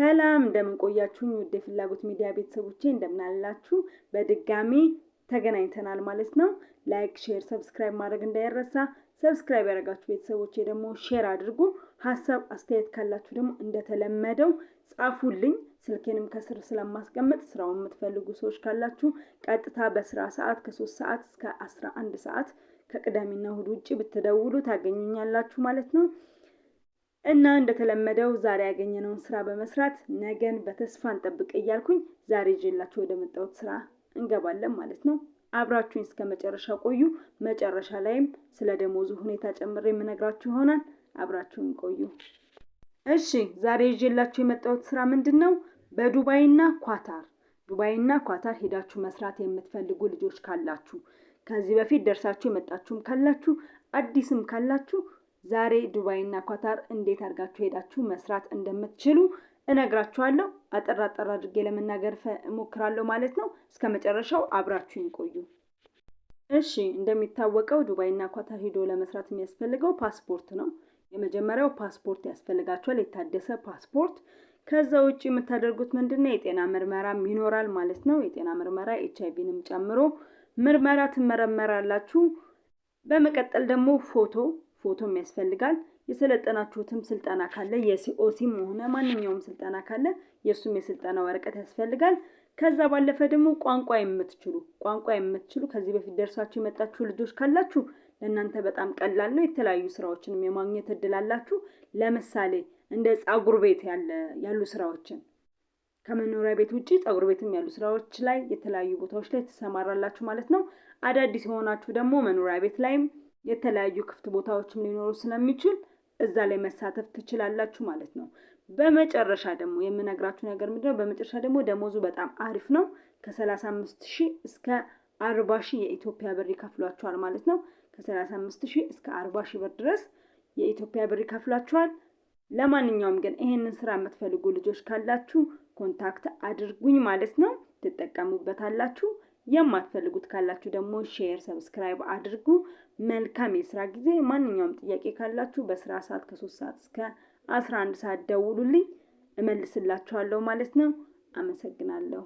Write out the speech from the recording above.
ሰላም፣ እንደምን ቆያችሁኝ? ውድ የፍላጎት ሚዲያ ቤተሰቦቼ እንደምን አላችሁ? በድጋሚ ተገናኝተናል ማለት ነው። Like፣ share፣ subscribe ማድረግ እንዳይረሳ። Subscribe ያደረጋችሁ ቤተሰቦቼ ደግሞ share አድርጉ። ሀሳብ አስተያየት ካላችሁ ደግሞ እንደተለመደው ጻፉልኝ። ስልኬንም ከስር ስለማስቀምጥ ስራውን የምትፈልጉ ሰዎች ካላችሁ ቀጥታ በስራ ሰዓት ከ3 ሰዓት እስከ 11 ሰዓት ከቅዳሜና እሁድ ውጭ ብትደውሉ ታገኙኛላችሁ ማለት ነው። እና እንደተለመደው ዛሬ ያገኘነውን ስራ በመስራት ነገን በተስፋ እንጠብቅ እያልኩኝ ዛሬ ይዤላችሁ ወደ መጣሁት ስራ እንገባለን ማለት ነው። አብራችሁኝ እስከ መጨረሻ ቆዩ። መጨረሻ ላይም ስለ ደሞዙ ሁኔታ ጨምሬ የምነግራችሁ ይሆናል። አብራችሁኝ ቆዩ። እሺ፣ ዛሬ ይዤላችሁ የመጣሁት ስራ ምንድን ነው? በዱባይና ኳታር፣ ዱባይና ኳታር ሄዳችሁ መስራት የምትፈልጉ ልጆች ካላችሁ፣ ከዚህ በፊት ደርሳችሁ የመጣችሁም ካላችሁ፣ አዲስም ካላችሁ፣ ዛሬ ዱባይና ኳታር እንዴት አድርጋችሁ ሄዳችሁ መስራት እንደምትችሉ እነግራችኋለሁ። አጠር አጠር አድርጌ ለመናገር እሞክራለሁ ማለት ነው። እስከ መጨረሻው አብራችሁኝ ቆዩ። እሺ፣ እንደሚታወቀው ዱባይና ኳታር ሄዶ ለመስራት የሚያስፈልገው ፓስፖርት ነው። የመጀመሪያው ፓስፖርት ያስፈልጋችኋል፣ የታደሰ ፓስፖርት። ከዛ ውጭ የምታደርጉት ምንድን ነው? የጤና ምርመራም ይኖራል ማለት ነው። የጤና ምርመራ ኤችአይቪንም ጨምሮ ምርመራ ትመረመራላችሁ። በመቀጠል ደግሞ ፎቶም ያስፈልጋል። የሰለጠናችሁትም ስልጠና ካለ፣ የ COC ም ሆነ ማንኛውም ስልጠና ካለ የእሱም የስልጠና ወረቀት ያስፈልጋል። ከዛ ባለፈ ደግሞ ቋንቋ የምትችሉ ከዚህ በፊት ደርሳችሁ የመጣችሁ ልጆች ካላችሁ ለእናንተ በጣም ቀላል ነው። የተለያዩ ስራዎችንም የማግኘት እድል አላችሁ። ለምሳሌ እንደ ፀጉር ቤት ያሉ ስራዎችን፣ ከመኖሪያ ቤት ውጭ ፀጉር ቤትም ያሉ ስራዎች ላይ፣ የተለያዩ ቦታዎች ላይ ትሰማራላችሁ ማለት ነው። አዳዲስ የሆናችሁ ደግሞ መኖሪያ ቤት ላይም የተለያዩ ክፍት ቦታዎችም ሊኖሩ ስለሚችል እዛ ላይ መሳተፍ ትችላላችሁ ማለት ነው። በመጨረሻ ደግሞ የምነግራችሁ ነገር ምንድነው? በመጨረሻ ደግሞ ደሞዙ በጣም አሪፍ ነው። ከ35,000 እስከ 40,000 የኢትዮጵያ ብር ይከፍሏችኋል ማለት ነው። ከ35,000 እስከ 40,000 ብር ድረስ የኢትዮጵያ ብር ይከፍሏችኋል። ለማንኛውም ግን ይሄንን ስራ የምትፈልጉ ልጆች ካላችሁ contact አድርጉኝ ማለት ነው። ትጠቀሙበታላችሁ። የማትፈልጉት ካላችሁ ደግሞ share፣ subscribe አድርጉ። መልካም የስራ ጊዜ። ማንኛውም ጥያቄ ካላችሁ በስራ ሰዓት ከ3 ሰዓት እስከ 11 ሰዓት ደውሉልኝ፣ እመልስላችኋለሁ ማለት ነው። አመሰግናለሁ።